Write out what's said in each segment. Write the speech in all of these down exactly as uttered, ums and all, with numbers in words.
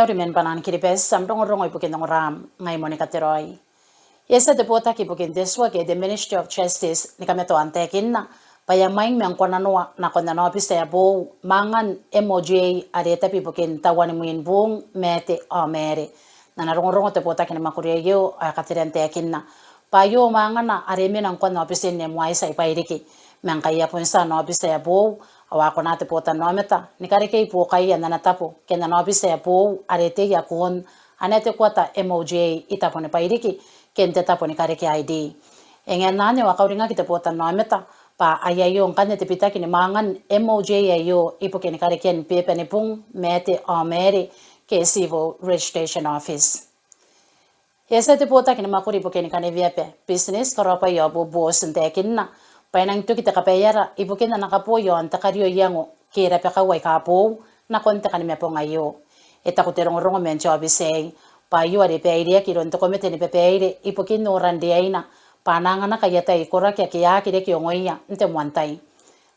Uri man Bwanan Kiribati, am rongorongo ibukin ongoraam, ngai Monica Teroi. E a tia te botaki ibukin te tua ke te Ministry of Justice ni kamatoa n taekinna bwa e a mwaing ma ngkoananoa nakon ana aobiti ae boou mwaangan M O J are tabu ibukin tauan mwin buung, mate ao maere. N ana rongorongo te botaki ni mwakuri aio ao e katerea n taekinna bwa aio mwaangana are mena ngkoa n aobitin M O J I Bairiki. Ma ngkai e a bon tia ana aobiti ae boou, ao a kona te botannaomata ni karekei buokaia n ana tabo ke n ana aobiti ae boou are tei i Akon, ana headquarter M O J I tabon Bairiki, ke n te tabo ni kareke I D. E ngae n anne ao a kauringaki te botannaomata bwa ai aio ngkanne te bitaki ni mwaangan M O J aio ibukin karekean beeba ni bung, mate ao maere, ke Civil Registration Office. E a tia te botaki ni mwakuri ibukin kaneweaba, bitineti, karaobwai ao boboti n taekinna bwa e nang toki te kabaeara ibukin ana kaboi iaon te kario iango ke rabakau aika boou nakon te Kanimabong aio. E taku te rongorongo man te aobiti aei bwa aio are baireaki iroun te komete ni babaire ibukin noran riaina bwa a na anganaki aia tai koraki ake a aki reke ongoia n te moan tai.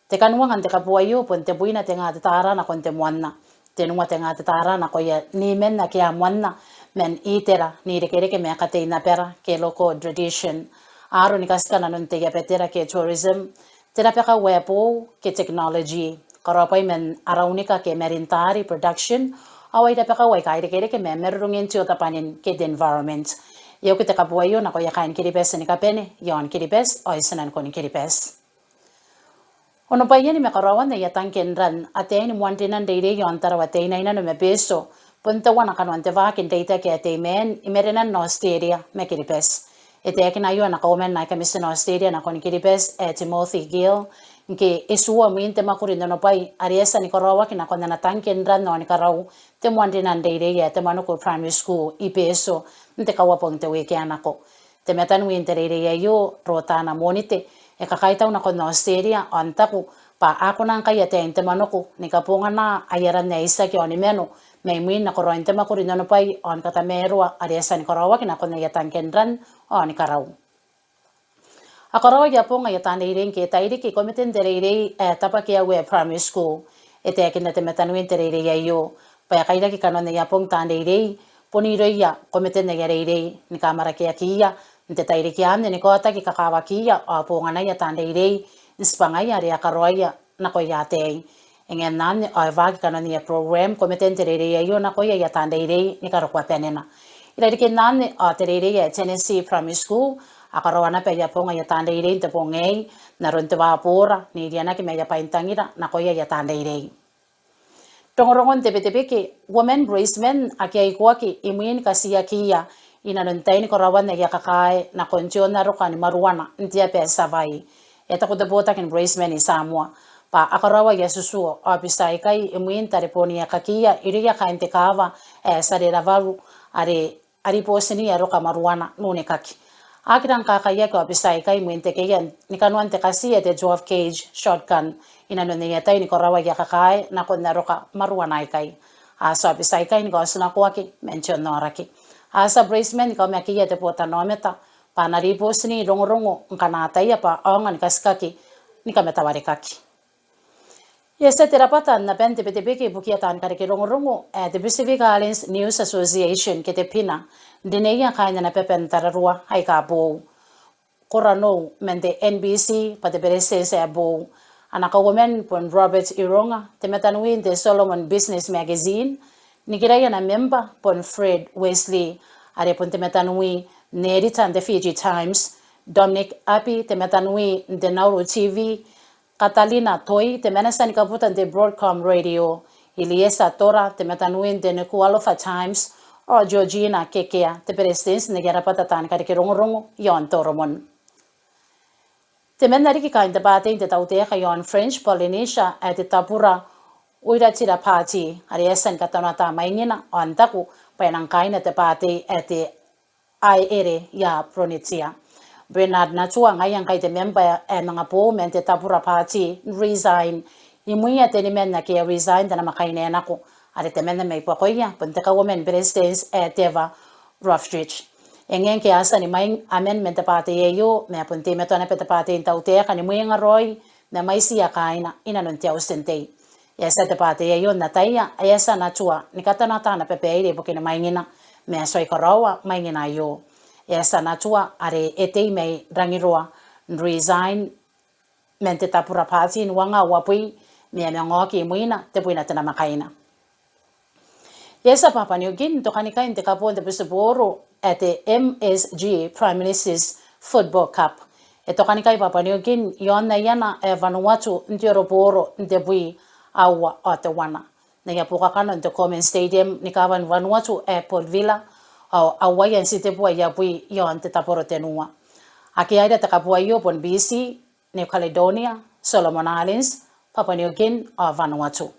Te kanuanga n te kaboo aio bon tebwina te ngaa te taara nakon te moanna. Tenua te ngaa te taara nakoia niiman ake a moanna man itera n irekereke ma katein abara ke local tradition. Aron ni katika nanon te iabwatera ke tourism, te rabakau ae boou ke technology, karaobwai man araunika ke marine tari production, ao ai rabakau aika irekereke ma marurungin te otabwanin ke te environment. E uki te kaboo aio nakoia kaain Kiribati ni kabane iaon Kiribati ao i tinanikun Kiribati. Onobwaian ni mwakoroan aia tangke n ran ataein moan rinan reirei iaon Tarawa Teinainano ma Betio bon teuana kanoan te waaki n reitaki ae teimaan i marenan Aotiteria ma Kiribati. E taekina aio ana kauoman ae Kamitina Aotiteria nakon Kiribati ae Timothy Gill, ngke e tuoa mwiin te mwakuri n onobwai are e a tia ni karaoaki nakon ana tangke n ran ao ni karau te moan rinan reirei ae Te Manuku Primary School i Betio n te Kauabong n te wiiki ae nako. Te mataniwi n te reirei aio, Rotana Monite, e kakaitau nakon Aotiteria ao n taku bwa a kona ngkai ataein Te Manuku ni kabongana aia ran ae itiaki ao ni mano mai mwiin nakoraoin te mwakuri n onobwai ao ni katamaroa are e a tia ni karaoaki nakon aia tangke n ran ao ni karau. A karaoa aia bong aia taan reirei ngke tairiki komete n te reirei ae Tabakeaue Primary School. E taekinna te mataniwi n te reirei aio bwa e kairaki kanoan aia bong taan reirei bon irouia komete n aia reirei ni kamwarakeakiia n te tairiki anne ni kaotaki kakawakiia ao bonganaia taan reirei n tibwangaia are a karaoia nakoia ataei. E ngae n anne ao e waaki kanoan aia program komete n te reirei aio nakoia aia taan reirei ni karokoa banena. I rarikin anne ao te reirei ae Tennessee Primary School a karaoa naba aia bong aia taan reirei n te bong aei n aron te waboora n irianaki ma aia bwaintangira nakoia aia taan reirei. Rongorongon te Betebeke, uoman bureitiman ake a ikoaki imwin katiakiia inanon tain karaoan aia kakaae nakon te onnaroka ni maruana n te aba ae Tiavai. E taku te botaki ni bureitiman i Samoa bwa a karaoa aia tutuo aobitia aikai imwin tarebooniakakiia irouia kaain te kaawa ae Tiareravaru are a ribootini aroka maruana n unekaki. A aki rang kakaiaki aobitia aikai imwin tekeia ni kanoan te kati ae te twelve gauge shotgun inanon aia tai ni karaoa aia kakaae nakon aroka maruana aikai. A tia aobitia aikai ni kaotinakoaki man te onnaoraki. A tia bureitiman ni kaumakiia te botannaomata bwa a na ribootini rongorongo ngkana a ataia bwa a aonga ni katikaki ni kamatawarekaki. E a tia te rabwata n aban te Betebeke ibukia taan karekerongorongo ae te Pacific Islands News Association ke te PINA n rineia kaain ana baba n tararua aika boou. Ko ranou man te N B C bwa te beretitenti ae boou. Ana kauoman bon Robert Ironga, te mataniwi n te Solomon Business Magazine, nikiraia ana membwa bon Fred Wesley, are bon te mataniwi n erita n te Fiji Times, Dominic Api, te mataniwi n te Nauru T V, Katalina Toi, te maneta ni kabuta n te Broadcom Radio, Iliesa Tora, te mataniwi n te Nuku'alofa Times, ao Georgina Kekea, te beretitenti n aia rabwata taan karekerongorongo iaon Toromon. Temanna riki kaain te baati n te tautaeka iaon French Polynesia ae te Tabura Uiratira Party, are e a tia ni katanoata mwaingina ao n taku bwa e nang kaaina te baati ae te Aere ia Pronetia. Bernard Natua, ngaia ngkai te membwa ae manga boou man te Tabura Party, resign. Imwiia teniman ake a resign te namwakaina ae nako, are temanna mai buakoia bon te kauoman ni beretitenti ae Teva Rohfritsch. E ngae ngke a tia ni mwaing aman man te baati aio, ma bon teimatoa naba te baati n tautaeka ni mwengaraoi ma mwaitiia kaaina inanon te auti n tei. E a tia te bwatei aio n ataia ae e a tia ana tua ni katanata ana babaire ibukin mwaingina, ma e tuai karaoa mwaingina aio. E a tia ana tua are e tei mai Rangiroa n resign man te Tabura Party n uangaa uabwi, ma e a manga oki imwina tebwina te namwakaina. E a tia Papua New Guinea n tokanikai n te kabo n te butiboro ae te M S G Prime Minister's Football Cup. E tokanikai Papua New Guinea iaon aiana ae Vanuatu n te oroboro n tebwi aua ao teuana. N aia buokakano n te Coleman Stadium ni kaawan Vanuatu ae Port Vila, ao a uaia n titeboo aia bwi iaon te taboro tenua. Ake a ira te kabo aio bon Fiji, New Caledonia, Solomon Islands, Papua New Guinea ao Vanuatu.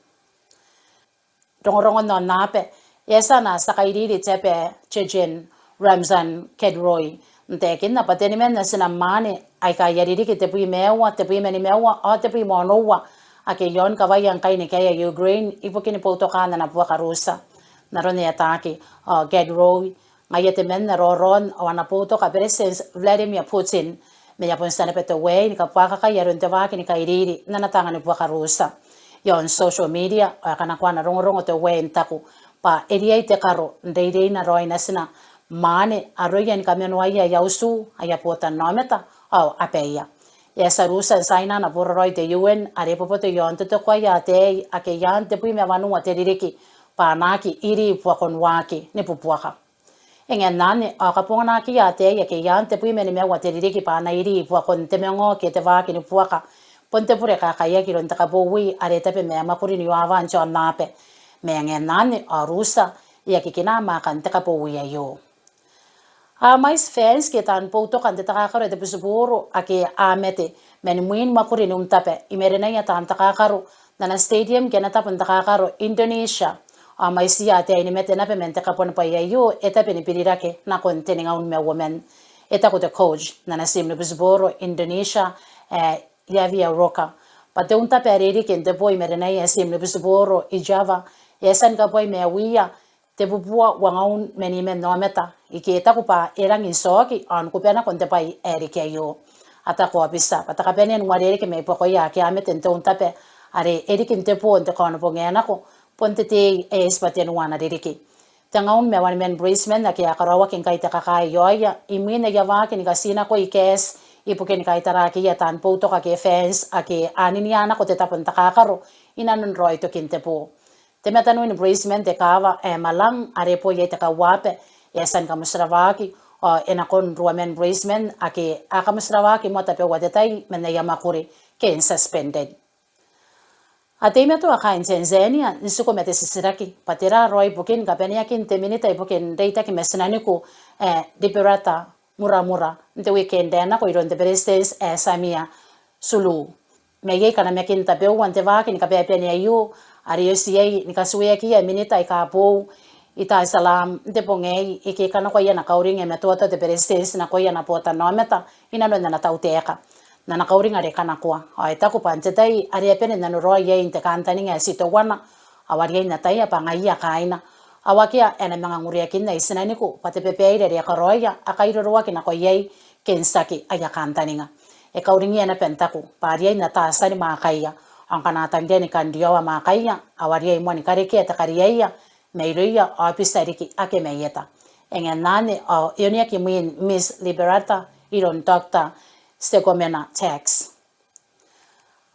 Rongorongon aonnaba. E a tia ana tia kairiri te aba ae Chechen, Ramzan Kadyrov, n taekinna bwa teniman natina mwaane aika a ririki tebwi ma aua, tebwi ma nimaua ao tebwi ma onoua ake iaon kawaia ngkai ni kaea Ukraine ibukin boutokaan ana buaka Russia. N aron ae ataaki, ao Kadyrov ngaia temanna raoraon ao ana boutoka Beretitenti Vladimir Putin, ma e a bon tia naba teuaei ni kabuakakai aron te waaki ni kairiri n ana taanga ni buaka Russia. Iaon social media ao e kanakoa ana rongorongo teuaei n taku bwa e riai te karo n reireina raoi natina mwaane aroia ni kamanoaia aia utu, aia botannaomata ao abaia. E a tia Russia n tiaina ana boraraoi te U N are e boboto iaon totokoaia ataei ake i aan tebwi ma wanua te ririki bwa a na aki iri buakon waaki ni bubuaka. E ngae n anne, ao kabonganakiia ataei ake i aan tebwi ma nimaua te ririki bwa a na iri buakon te mangao ke te waaki ni buaka bon te bure ae kakaiaki iroun te kabowi are tabe ma mwakuri n iowawa n te aonnaba. Ma e ngae n anne, ao Russia e aki kinaa mwaakan te kabowi aio. A mwaiti fans ke taan boutoka n te takakaro ae te butiboro ake a mate man mwin mwakuri n um tabe i marenaia taan takakaro n ana stadium ke ana tabo n takakaro Indonesia. A mwaitiia ataei ni mate naba man te kabuanibwai aio e tabe ni birirake nakon tengaun ma uoman. E taku te coach n ana tiim ni butiboro Indonesia ae Javier Roca bwa te un tabe are riki n te bo i marenaia tiim ni butiboro i Java e a tia ni kabwaimwaiuia tebubua uangaun ma niman aomata, ike e taku bwa e rangi n tioki ao ni kubanako n te bwai ae riki aio. A taku aobitia bwa te kabanea n uarereke mai buakoia ake a mate n te un tabe are e riki n te bo n te Kaonobong ae nako, bon te teei ae tebwi ma tenua ana ririki. Tengaun ma waniman bureitiman ake a karaoaki ngkai te kakae i aoia imwin aia waaki ni katinakoi kaeti ibukin kaitaraakiia taan boutoka ke fans ake a ninia nako te tabo n takakaro inanon raoi tokin te bo. Te mataniwi ni bureitiman te kaawa ae Malang are e bo iai te kauaba e a tia ni kamotirawaaki, ao e nakon ruaman bureitiman ake a kamotirawaaki moa tabeua te tai man aia mwakuri ke n suspended. A teimatoa kaain Tanzania n tiku ma te titiraki bwa tera raoi bukin kabaneakin te minita ibukin reitaki ma tinaniku ae Liberata Mulamula n te weekend ae nako iroun te Beretitenti ae Samia Suluhu. Ma iai kanamakin tabeua n te waaki ni kabaebae n aio are e oti iai ni katueakiia minita aika boou i Dar es Salaam n te bong aei, ike e kanakoa iai ana kauring ae matoatoa te Beretitenti nakoia ana botannaomata inanon ana tautaeka. N ana kauring are e kanakoa ao e taku bwa n te tai are e a bane n nanoraoi iai n te kantaninga ae ti teuana, ao a riai n ataia bwa ngaiia kaaina, ao akea ae na manga ngureakinna i tinaniku bwa te babaire are e karaoia a kairoroaki nako iai ke n tiaki aia kantaninga. E kauringiia naba n taku bwa a riai n ata tiani mwaakaia, ao ngkana a tangiria ni kan rioa mwaakaia ao a riai moa ni karekea te kariaia mairouia aobitia riki ake mai eta. E ngae n anne ao e oneaki imwin Miss Liberata iroun Doctor Stergomena Tax.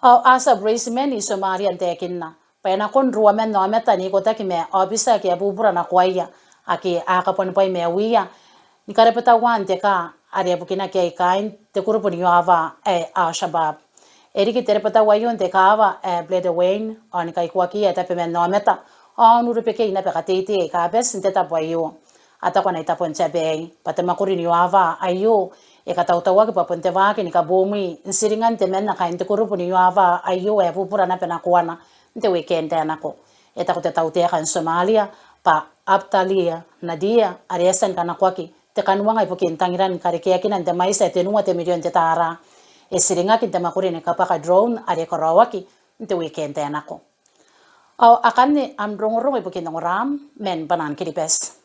Ao a tia bureitiman i Somalia n taekinna bwa e nakon ruaman aomata n ikotaki ma aobitia ake a bubura nakoaia ake a kabuanibwaimwaiuia ni karabataua n te kaa are a bukinaki iai kaain te kurubu n iowawa ae Al-Shabaab. E riki te rabataua aio n te kaawa ae Beledweyne ao ni kaikoakiia tabeman aomata ao n urubekei naba kateitei aika bati n te tabo aio. A taku ana itabon te aba aei bwa te mwakuri n iowawa aio e katautauaki bwa bon te waaki ni kaboomwi n tiringan temanna kaain te kurubu n iowawa aio ae bubura naba nakoana n te weekend ae nako. E taku te tautaeka n Somalia bwa Abdallah Nadir are e a tia ni kanakoaki te kanuanga ibukin tangiran karekeakina n te mwaiti ae tenua te mirion te taara e tiringaki n te mwakuri ni kabwaka drone are karaoaki n te weekend ae nako. Ao akanne am rongorongo ibukin ongoraam man Bwanan Kiribati.